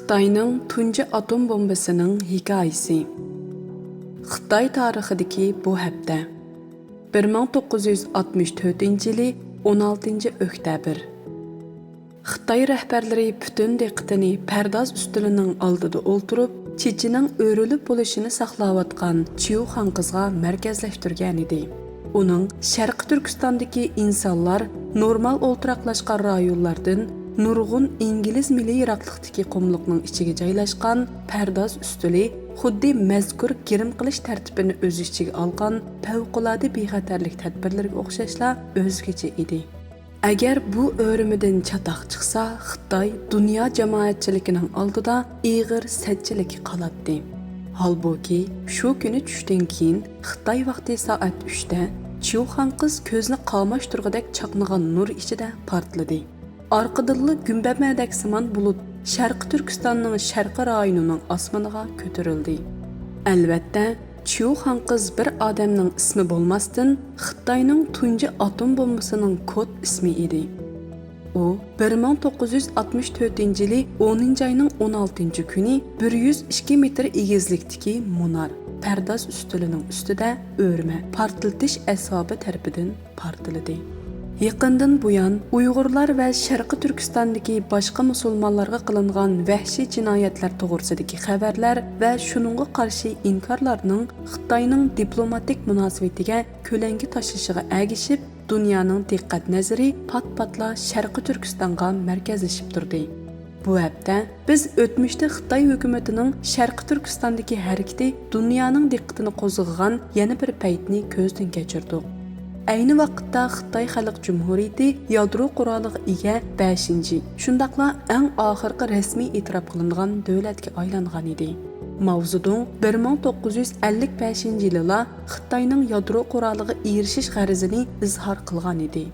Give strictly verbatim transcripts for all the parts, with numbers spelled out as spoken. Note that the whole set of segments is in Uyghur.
خىتاينىڭ تۇنجى ئاتوم بومبىسىنىڭ ھېكايىسى. خىتاي تارىخىدىكى بۇ ھەپتە. بىر مىڭ توققۇز يۈز ئاتمىش تۆتىنچى يىلى ئون ئالتىنچى ئۆكتەبىر. خىتاي رەھبەرلىرى پۈتۈن دىققىتىنى پەرداز ئۈستىلىنىڭ ئالدىدا ئولتۇرۇپ، چېچىنىڭ ئۆرۈلۈپ بولۇشىنى ساقلاۋاتقان چيۇ خاڭقىزغا مەركەزلەشتۈرگەنىدى. ئۇنىڭ شەرقىي تۈركىستاندىكى ئىنسانلار نورمال ئولتۇراقلاشقان رايونلاردىن نۇرغۇن ئىنگلىز مىلى يىراقلىقتىكى قۇملۇقنىڭ ئىچىگە جايلاشقان پەرداز ئۈستىلى خۇددى مەزكۇر گىرىم قىلىش تەرتىپىنى ئۆز ئىچىگە ئالغان پەۋقۇلئاددە بىخەتەرلىك تەدبىرلىرىگە ئوخشاشلا ئۆزگىچە ئىدى. ئەگەر بۇ ئۆرۈمىدىن چاتاق چىقسا، خىتاي دۇنيا جامائەتچىلىكىنىڭ ئالدىدا ئېغىر سەتچىلىككە قالاتتى. ھالبۇكى، شۇ كۈنى چۈشتىن كېيىن، خىتاي ۋاقتى سائەت ئۈچتە چيۇ خاڭقىز كۆزنى قاماشتۇرغۇدەك چاقنىغان نۇر ئىچىدە پارتلىدى. ئارقىدىنلا گۈمبەمەدەكسىمان بۇلۇت شەرقىي تۈركىستاننىڭ شەرقىي رايونىنىڭ ئاسمىنىغا كۆتۈرۈلدى. ئەلۋەتتە، چيۇ خاڭقىز بىر ئادەمنىڭ ئىسمى بولماستىن، خىتاينىڭ تۇنجى ئاتوم بومبىسىنىڭ كود ئىسمى ئىدى. ئۇ بىر مىڭ توققۇز يۈز ئاتمىش تۆتىنچى يىلى ئونىنچى ئاينىڭ ئون ئالتىنچى كۈنى بىر يۈز ئىككى مېتىر ئېگىزلىكتىكى مۇنار پەرداز ئۈستىلىنىڭ ئۈستىدە ئۆرمە پارتلىتىش ئەسۋابى تەرىپىدىن پارتلىدى. يېقىندىن بۇيان، ئۇيغۇرلار ۋە شەرقىي تۈركىستاندىكى باشقا مۇسۇلمانلارغا قىلىنغان ۋەھشىي جىنايەتلەر توغرىسىدىكى خەۋەرلەر ۋە شۇنىڭغا قارشى ئىنكارلارنىڭ خىتاينىڭ دىپلوماتىك مۇناسىۋىتىگە كۆلەڭگە تاشلىشىغا ئەگىشىپ، دۇنيانىڭ دىققەت نەزىرى پات-پاتلا شەرقىي تۈركىستانغا مەركەزلىشىپ تۇردى. بۇ ھەپتە بىز ئۆتمۈشتە خىتاي ھۆكۈمىتىنىڭ شەرقىي تۈركىستاندىكى ھەرىكىتى دۇنيانىڭ دىققىتىنى قوزغىغان يەنە بىر پەيتنى كۆزدىن كەچۈردۇق. ئەينى ۋاقىتتا خىتاي خەلق جۇمھۇرىيىتى يادرو قورالىغا ئىگە بەشىنچى، شۇنداقلا ئەڭ ئاخىرقى رەسمىي ئېتىراپ قىلىنغان دۆلەتكە ئايلانغان ئىدى. ماۋزېدۇڭ بىر مىڭ توققۇز يۈز ئەللىك بەشىنچى يىلىلا خىتاينىڭ يادرو قورالىغا ئېرىشىش غەرىزىنى ئىزھار قىلغان ئىدى.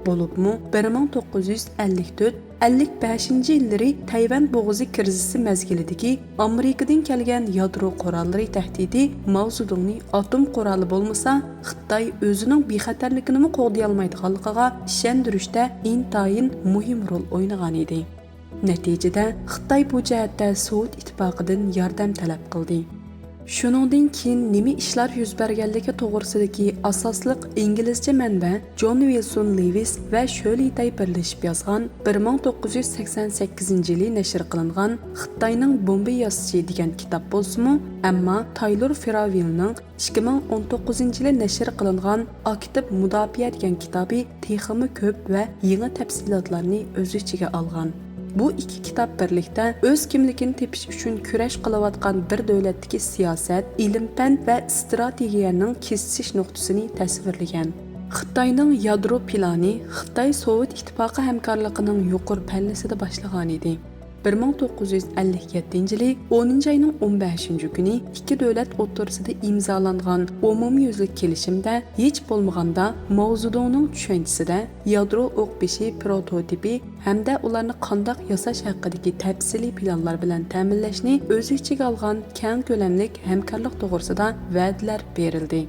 بولۇپمۇ بىر مىڭ توققۇز يۈز ئەللىك تۆت، ئەللىك بەشىنچى يىللىرى تەيۋەن بوغۇزى كىرىزىسى مەزگىلىدىكى ئامېرىكىدىن كەلگەن يادرو قوراللىرى تەھدىتى ماۋزېدۇڭنى ئاتوم قورالى بولمىسا، خىتاي ئۆزىنىڭ بىخەتەرلىكىنىمۇ قوغدىيالمايدىغانلىقىغا ئىشەندۈرۈشتە ئىنتايىن مۇھىم رول ئوينىغان ئىدى. نەتىجىدە، خىتاي بۇ جەھەتتە سوۋېت ئىتتىپاقىدىن ياردەم تەلەپ قىلدى. شۇنىڭدىن كېيىن نېمە ئىشلار يۈز بەرگەنلىكى توغرىسىدىكى ئاساسلىق ئىنگلىزچە مەنبە جون ۋىلسون لېۋىس ۋە شۆلىتەي بىرلىشىپ يازغان بىر مىڭ توققۇز يۈز سەكسەن سەككىزىنچى يىلى نەشر قىلىنغان خىتاينىڭ بومبا ياسىشى دېگەن كىتاب بولسىمۇ، ئەمما تايلور فراۋېلنىڭ ئىككى مىڭ ئون توققۇزىنچى يىلى نەشر قىلىنغان ئاكتىپ مۇداپىئە دېگەن كىتابى تېخىمۇ كۆپ ۋە يېڭى تەپسىلاتلارنى ئۆز ئىچىگە ئالغان. بۇ ئىككى كىتاب بىرلىكتە ئۆز كىملىكىنى تېپىش ئۈچۈن كۈرەش قىلىۋاتقان بىر دۆلەتتىكى سىياسەت، ئىلىم-پەن ۋە ئىستراتېگىيەنىڭ كېسىشىش نۇقتىسىنى تەسۋىرلىگەن. خىتاينىڭ يادرو پىلانى خىتاي سوۋېت ئىتتىپاقى ھەمكارلىقىنىڭ يۇقىرى پەللىسىدە باشلىغانىدى. بىر مىڭ توققۇز يۈز ئەللىك يەتتىنچى يىلى ئونىنچى ئاينىڭ ئون بەشىنچى كۈنى ئىككى دۆلەت ئوتتۇرىسىدا ئىمزالانغان ئومۇميۈزلۈك كېلىشىمدە ھېچ بولمىغاندا ماۋزېدۇڭنىڭ چۈشەنچىسىدە يادرو ئوق بېشى پروتوتىپى ھەمدە ئۇلارنى قانداق ياساش ھەققىدىكى تەپسىلىي پىلانلار بىلەن تەمىنلەشنى ئۆز ئىچىگە ئالغان كەڭ كۆلەملىك ھەمكارلىق توغرىسىدا ۋەدىلەر بېرىلدى.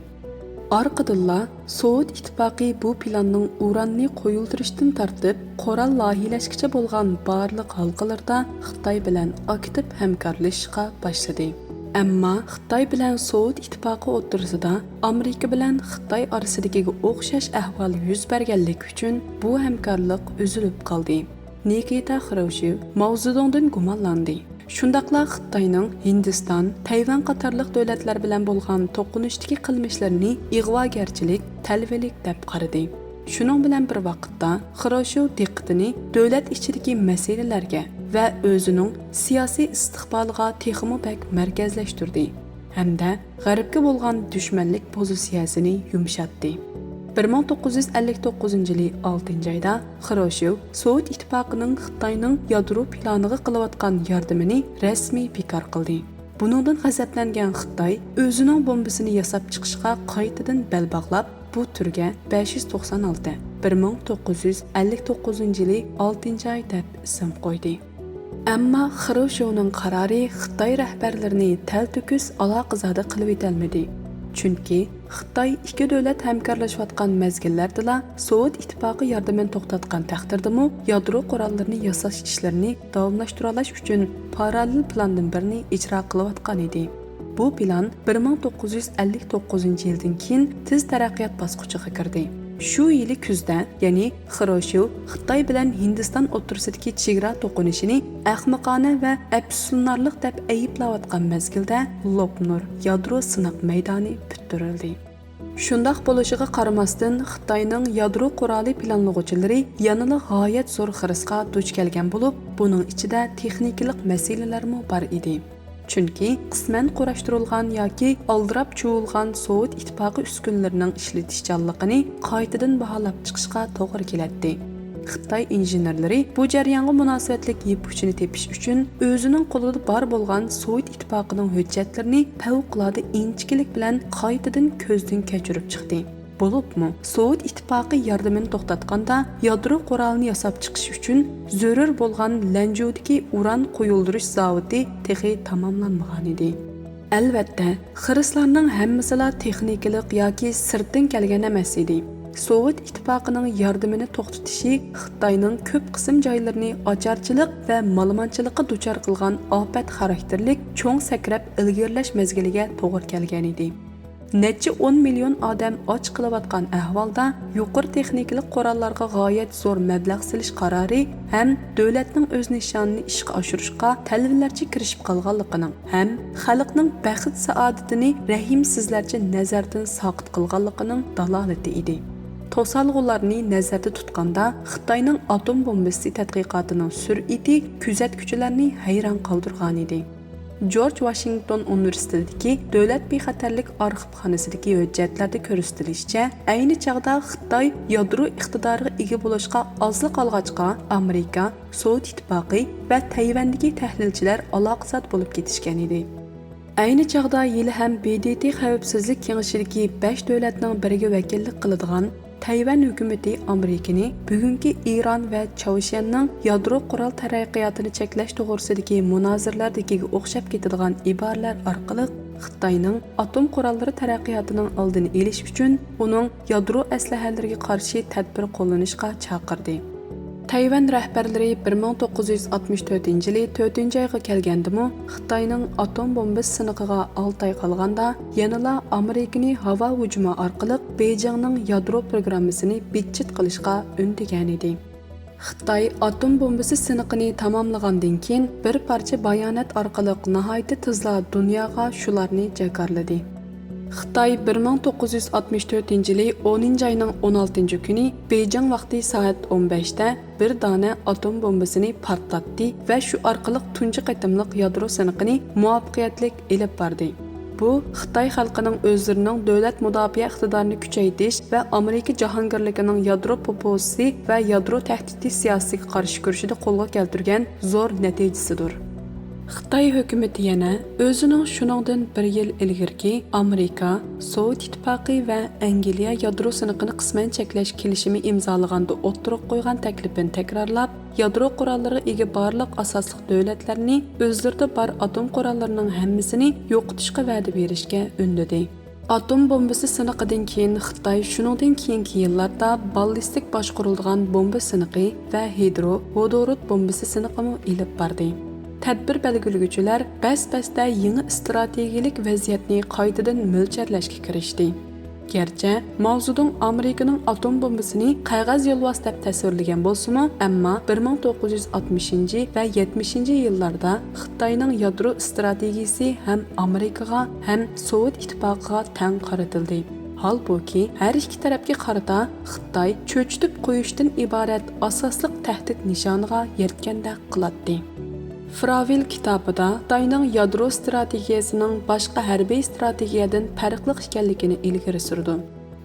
ئارقىدىنلا سوۋېت ئىتتىپاقى بۇ پىلاننىڭ ئۇراننى قويۇلدۇرۇشتىن تارتىپ، قورال لايىھەلەشكىچە بولغان بارلىق ھالقىلىرىدا خىتاي بىلەن ئاكتىپ ھەمكارلىشىشقا باشلىدى. ئەمما خىتاي بىلەن سوۋېت ئىتتىپاقى ئوتتۇرىسىدا ئامېرىكا بىلەن خىتاي ئارىسىدىكىگە ئوخشاش ئەھۋال يۈز بەرگەنلىكى ئۈچۈن بۇ ھەمكارلىق ئۈزۈلۈپ قالدى. نىكىتا خرۇشچېۋ ماۋزېدۇڭدىن گۇمانلاندى. شۇنداقلا خىتاينىڭ ھىندىستان، تەيۋەن قاتارلىق دۆلەتلەر بىلەن بولغان توقۇنۇشتىكى قىلمىشلىرىنى ئىغۋاگەرچىلىك، تەلۋىلىك دەپ قارىدى. شۇنىڭ بىلەن بىر ۋاقىتتا، خرۇشچېۋ دىققىتىنى دۆلەت ئىچىدىكى مەسىلىلەرگە ۋە ئۆزىنىڭ سىياسىي ئىستىقبالىغا تېخىمۇ بەك مەركەزلەشتۈردى ھەمدە غەربكە بولغان دۈشمەنلىك پوزىتسىيەسىنى يۇمشاتتى. بىر مىڭ توققۇز يۈز ئەللىك توققۇزىنچى يىلى ئالتىنچى ئايدا خرۇشچېۋ سوۋېت ئىتتىپاقىنىڭ خىتاينىڭ يادرو پىلانىغا قىلىۋاتقان ياردىمىنى رەسمىي بىكار قىلدى. بۇنىڭدىن غەزەپلەنگەن خىتاي ئۆزىنىڭ بومبىسىنى ياساپ چىقىشقا قايتىدىن بەل باغلاپ، بۇ تۈرگە بەش يۈز توقسان ئالتە، بىر مىڭ توققۇز يۈز ئەللىك توققۇزىنچى يىلى ئالتىنچى ئاي دەپ ئىسىم قويدى. ئەمما خرۇشچېۋنىڭ قارارى خىتاي رەھبەرلىرىنى تەلتۆكۈس ئالاقىزادە قىلىۋېتەلمىدى. چۈنكى خىتاي ئىككى دۆلەت ھەمكارلىشىۋاتقان مەزگىللەردىلا سوۋېت ئىتتىپاقى ياردىمىنى توختاتقان تەقدىردىمۇ، يادرو قوراللىرىنى ياساش ئىشلىرىنى داۋاملاشتۇرالاش ئۈچۈن پاراللېل پىلاندىن بىرنى ئىجرا قىلىۋاتقان ئىدى. بۇ پىلان بىر مىڭ توققۇز يۈز ئەللىك توققۇزىنچى يىلدىن كېيىن تېز تەرەققىيات باسقۇچىغا كىردى. شۇ يىلى كۈزدە، يەنى خرۇشچېۋ خىتاي بىلەن ھىندىستان ئوتتۇرىسىدىكى چېگرا توقۇنۇشىنى ئەخمىقانە ۋە ئەپسۇسلىنارلىق دەپ ئەيىبلەۋاتقان مەزگىلدە، لوپنۇر يادرو سىناق مەيدانى پۈتتۈرۈلدى. شۇنداق بولۇشىغا قارىماستىن، خىتاينىڭ يادرو قورالى پىلانلىغۇچىلىرى يەنىلا غايەت زور خىرىسقا دۇچ كەلگەن بولۇپ، بۇنىڭ ئىچىدە تېخنىكىلىق مەسىلىلەرمۇ بار ئىدى. چۈنكى قىسمەن قۇراشتۇرۇلغان ياكى ئالدىراپ چۇۋۇلغان سوۋېت ئىتتىپاقى ئۈسكۈنىلىرىنىڭ ئىشلىتىشچانلىقىنى قايتىدىن باھالاپ چىقىشقا توغرا كېلەتتى. خىتاي ئىنژېنېرلىرى بۇ جەريانغا مۇناسىۋەتلىك يىپ ئۇچىنى تېپىش ئۈچۈن ئۆزىنىڭ قولىدا بار بولغان سوۋېت ئىتتىپاقىنىڭ ھۆججەتلىرىنى پەۋقۇلئاددە ئىنچىكىلىك بىلەن قايتىدىن كۆزدىن كەچۈرۈپ چىقتى. بولۇپمۇ سوۋېت ئىتتىپاقى ياردىمىنى توختاتقاندا يادرو قورالىنى ياساپ چىقىش ئۈچۈن زۆرۈر بولغان لەنجۇدىكى ئۇران قويۇلدۇرۇش زاۋۇتى تېخى تاماملانمىغانىدى. ئەلۋەتتە، خىرىسلارنىڭ ھەممىسىلا تېخنىكىلىق ياكى سىرتتىن كەلگەن ئەمەس ئىدى. سوۋېت ئىتتىپاقىنىڭ ياردىمىنى توختىتىشى خىتاينىڭ كۆپ قىسىم جايلىرىنى ئاچارچىلىق ۋە مالىمانچىلىققا دۇچار قىلغان ئاپەت خاراكتېرلىك چوڭ سەكرەپ ئىلگىرىلەش مەزگىلىگە توغرا كەلگەنىدى. نەچچە ئون مىليون ئادەم ئاچ قېلىۋاتقان ئەھۋالدا يۇقىرى تېخنىكىلىق قوراللارغا غايەت زور مەبلەغ سېلىش قارارى ھەم دۆلەتنىڭ ئۆز نىشانىنى ئىشقا ئاشۇرۇشقا تەلۋىلەرچە كىرىشىپ قالغانلىقىنىڭ ھەم خەلقنىڭ بەخت-سائادىتىنى رەھىمسىزلەرچە نەزەردىن ساقىت قىلغانلىقىنىڭ دالالىتى ئىدى. توسالغۇلارنى نەزەردە تۇتقاندا، خىتاينىڭ ئاتوم بومبىسى تەتقىقاتىنىڭ سۈرئىتى كۆزەتكۈچىلەرنى ھەيران قالدۇرغانىدى. جورج ۋاشىنگتون ئۇنىۋېرسىتېتىدىكى دۆلەت بىخەتەرلىك ئارخىپخانىسىدىكى ھۆججەتلەردە كۆرسىتىلىشىچە، ئەينى چاغدا خىتاي يادرو ئىقتىدارىغا ئىگە بولۇشقا ئازلا قالغاچقا، ئامېرىكا، سوۋېت ئىتتىپاقى ۋە تەيۋەندىكى تەھلىلچىلەر ئالاقىزاد بولۇپ كېتىشكەن ئىدى. ئەينى چاغدا ھېلىھەم ب د ت خەۋپسىزلىك كېڭىشىدىكى بەش دۆلەتنىڭ بىرىگە ۋەكىللىك قىلىدىغان تەيۋەن ھۆكۈمىتى ئامېرىكىنى بۈگۈنكى ئىران ۋە چاۋشيەننىڭ يادرو قورال تەرەققىياتىنى چەكلەش توغرىسىدىكى مۇنازىرىلەردىكىگە ئوخشاپ كېتىدىغان ئىبارىلەر ئارقىلىق خىتاينىڭ ئاتوم قوراللىرى تەرەققىياتىنىڭ ئالدىنى ئېلىش ئۈچۈن ئۇنىڭ يادرو ئەسلىھەلىرىگە قارشى تەدبىر قوللىنىشقا چاقىردى. تەيۋەن رەھبەرلىرى بىر مىڭ توققۇز يۈز ئاتمىش تۆتىنچى يىلى تۆتىنچى ئايغا كەلگەندىمۇ، خىتاينىڭ ئاتوم بومبىسى سىنىقىغا ئالتە ئاي قالغاندا، يەنىلا ئامېرىكىنى ھاۋا ھۇجۇمى ئارقىلىق بېيجىڭنىڭ يادرو پروگراممىسىنى بىتچىت قىلىشقا ئۈندىگەنىدى. خىتاي ئاتوم بومبىسى سىنىقىنى تاماملىغاندىن كېيىن، بىر پارچە بايانات ئارقىلىق ناھايىتى تېزلا دۇنياغا شۇلارنى جاكارلىدى. خىتاي بىر مىڭ توققۇز يۈز ئاتمىش تۆتىنچى يىلى ئونىنچى ئاينىڭ ئون ئالتىنچى كۈنى بېيجىڭ ۋاقتى سائەت ئون بەشتە بىر دانە ئاتوم بومبىسىنى پارتلاتتى ۋە شۇ ئارقىلىق تۇنجى قېتىملىق يادرو سىنىقىنى مۇۋەپپەقىيەتلىك ئېلىپ باردى. بۇ خىتاي خەلقىنىڭ ئۆزلىرىنىڭ دۆلەت مۇداپىئە ئىقتىدارىنى كۈچەيتىش ۋە ئامېرىكا جاھانگىرلىكىنىڭ يادرو پوپوزىسى ۋە يادرو تەھدىتى سىياسىتىگە قارشى كۈرىشىدە قولغا كەلتۈرگەن زور نەتىجىسىدۇر. خىتاي ھۆكۈمىتى يەنە ئۆزىنىڭ شۇنىڭدىن بىر يىل ئىلگىرىكى ئامېرىكا، سوۋېت ئىتتىپاقى ۋە ئەنگلىيە يادرو سىنىقىنى قىسمەن چەكلەش كېلىشىمى ئىمزالىغاندا ئوتتۇرىغا قويغان تەكلىپىنى تەكرارلاپ، يادرو قوراللىرىغا ئىگە بارلىق ئاساسلىق دۆلەتلەرنى ئۆزلىرىدە بار ئاتوم قوراللىرىنىڭ ھەممىسىنى يوقىتىشقا ۋەدە بېرىشكە ئۈندىدى. ئاتوم بومبىسى سىنىقىدىن كېيىن خىتاي شۇنىڭدىن كېيىنكى يىللاردا باللىستىك باشقۇرۇلىدىغان بومبا سىنىقى ۋە ھىدرو ۋودورود بومبىسى سىنىقىمۇ ئېلىپ باردى. تەدبىر بەلگىلىگۈچىلەر بەس-بەستە يېڭى ئىستراتېگىيەلىك ۋەزىيەتنى قايتىدىن مۆلچەرلەشكە كىرىشتى. گەرچە ماۋزېدۇڭ ئامېرىكىنىڭ ئاتوم بومبىسىنى قەغەز يولۋاس دەپ تەسۋىرلىگەن بولسىمۇ، ئەمما بىر مىڭ توققۇز يۈز ئاتمىشىنچى ۋە يەتمىشىنچى يىللاردا خىتاينىڭ يادرو ئىستراتېگىيىسى ھەم ئامېرىكىغا، ھەم سوۋېت ئىتتىپاقىغا تەڭ قارىتىلدى. ھالبۇكى، ھەر ئىككى تەرەپكە قارىتا خىتاي چۆچۈتۈپ قويۇشتىن ئىبارەت ئاساسلىق تەھدىت نىشانىغا يەتكەندەك قىلاتتى. فراۋىل كىتابىدا خىتاينىڭ يادرو ئىستراتېگىيەسىنىڭ باشقا ھەربىي ئىستراتېگىيەدىن پەرقلىق ئىكەنلىكىنى ئىلگىرى سۈرىدۇ.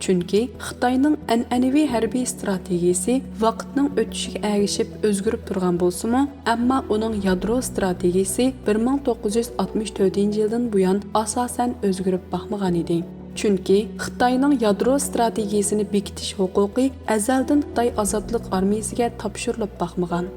چۈنكى خىتاينىڭ ئەنئەنىۋى ھەربىي ئىستراتېگىيىسى ۋاقىتنىڭ ئۆتۈشىگە ئەگىشىپ ئۆزگىرىپ تۇرغان بولسىمۇ، ئەمما ئۇنىڭ يادرو ئىستراتېگىيىسى بىر مىڭ توققۇز يۈز ئاتمىش تۆتىنچى يىلدىن بۇيان ئاساسەن ئۆزگىرىپ باقمىغان ئىدى. چۈنكى خىتاينىڭ يادرو ئىستراتېگىيىسىنى بېكىتىش ھوقۇقى ئەزەلدىن خىتاي ئازادلىق ئارمىيىسىگە تاپشۇرۇلۇپ باقمىغان.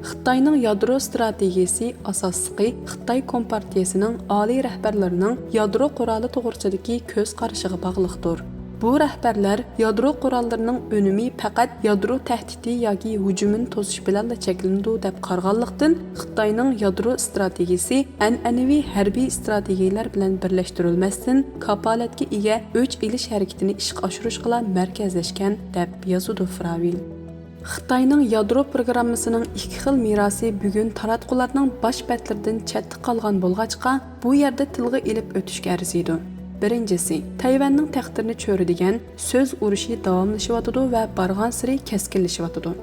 خىتاينىڭ يادرو ئىستراتېگىيىسى ئاساسلىقى خىتاي كومپارتىيىسىنىڭ ئالىي رەھبەرلىرىنىڭ يادرو قورالى توغرىسىدىكى كۆز قارىشىغا باغلىقتۇر. بۇ رەھبەرلەر يادرو قوراللىرىنىڭ ئۈنۈمى پەقەت يادرو تەھدىتى ياكى ھۇجۇمىنى توسۇش بىلەنلا چەكلىنىدۇ دەپ قارىغانلىقتىن، خىتاينىڭ يادرو ئىستراتېگىيىسى ئەنئەنىۋى ھەربىي ئىستراتېگىيىلەر بىلەن بىرلەشتۈرۈلمەستىن، كاپالەتكە ئىگە ئۆچ ئېلىش ھەرىكىتىنى ئىشقا ئاشۇرۇشقىلا مەركەزلەشكەن، دەپ يازىدۇ فراۋىل. خىتاينىڭ يادرو پروگراممىسىنىڭ ئىككى خىل مىراسى بۈگۈن تاراتقۇلارنىڭ باش بەتلىرىدىن چەتتە قالغان بولغاچقا، بۇ يەردە تىلغا ئېلىپ ئۆتۈشكە ئەرزىيدۇ. بىرىنچىسى، تەيۋەننىڭ تەقدىرىنى چۆرىدىگەن سۆز ئۇرۇشى داۋاملىشىۋاتىدۇ ۋە بارغانسېرى كەسكىنلىشىۋاتىدۇ.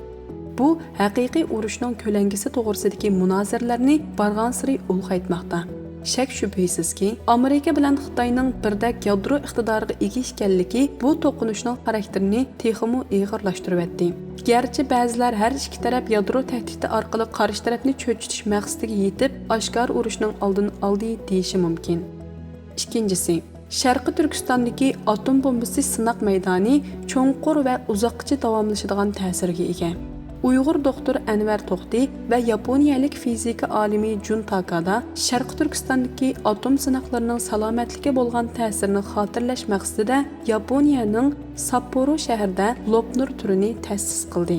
بۇ ھەقىقىي ئۇرۇشنىڭ كۆلەڭگىسى توغرىسىدىكى مۇنازىرىلەرنى بارغانسېرى ئۇلغايتماقتا. شەك-شۈبھىسىزكى، ئامېرىكا بىلەن خىتاينىڭ بىردەك يادرو ئىقتىدارىغا ئىگە ئىكەنلىكى بۇ توقۇنۇشنىڭ خاراكتېرىنى تېخىمۇ ئېغىرلاشتۇرۇۋەتتى. گەرچە بەزىلەر ھەر ئىككى تەرەپ يادرو تەھدىتى ئارقىلىق قارشى تەرەپنى چۆچۈتۈش مەقسىتىگە يېتىپ، ئاشكارا ئۇرۇشنىڭ ئالدىنى ئالدى دېيىشى مۇمكىن. ئىككىنچىسى، شەرقىي تۈركىستاندىكى ئاتوم بومبىسى سىناق مەيدانى چوڭقۇر ۋە ئۇزاققىچە داۋاملىشىدىغان تەسىرگە ئىگە. ئۇيغۇر دوختۇر ئەنۋەر توختى ۋە ياپونىيەلىك فىزىكا ئالىمى جۇن تاكادا شەرقىي تۈركىستاندىكى ئاتوم سىناقلىرىنىڭ سالامەتلىككە بولغان تەسىرىنى خاتىرىلەش مەقسىتىدە ياپونىيەنىڭ ساپپورو شەھىرىدە لوپنۇر تۈرىنى تەسىس قىلدى.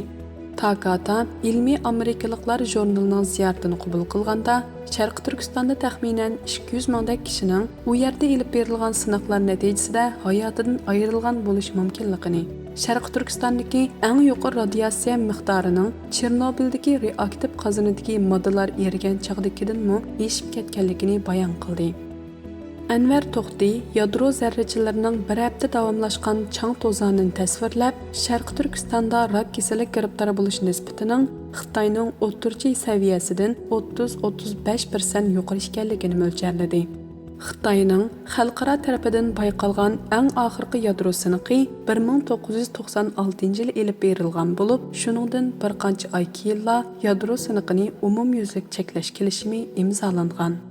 تاكاتا ئىلمىي ئامېرىكىلىقلار ژۇرنىلىنىڭ زىيارىتىنى قوبۇل قىلغاندا، شەرقىي تۈركىستاندا تەخمىنەن ئىككى يۈز مىڭدەك كىشىنىڭ ئۇ يەردە ئېلىپ بېرىلغان سىناقلار نەتىجىسىدە ھاياتىدىن ئايرىلغان بولۇش مۇمكىنلىكىنى، شەرقىي تۈركىستاندىكى ئەڭ يۇقىرى رادىياتسىيە مىقدارىنىڭ چېرنوبىلدىكى رېئاكتىپ قازىنىدىكى ماددىلار ئېرىگەن چاغدىكىدىنمۇ ئېشىپ كەتكەنلىكىنى بايان قىلدى. ئەنۋەر توختى يادرو زەررىچىلىرىنىڭ بىر ھەپتە داۋاملاشقان چاڭ توزانىنى تەسۋىرلەپ، شەرقىي تۈركىستاندا راك كېسىلىگە گىرىپتار بولۇش نىسبىتىنىڭ خىتاينىڭ ئوتتۇرىچە سەۋىيەسىدىن ئوتتۇز، ئوتتۇز بەش پىرسەنت يۇقىرى ئىكەنلىكىنى مۆلچەرلىدى. خىتاينىڭ خەلقئارا تەرىپىدىن بايقالغان ئەڭ ئاخىرقى يادرو سىنىقى بىر مىڭ توققۇز يۈز توقسان ئالتىنچى يىلى ئېلىپ بېرىلغان بولۇپ، شۇنىڭدىن بىر قانچە ئاي كېيىنلا يادرو سىنىقىنى ئومۇميۈزلۈك چەكلەش كېلىشىمى ئىمزالانغان.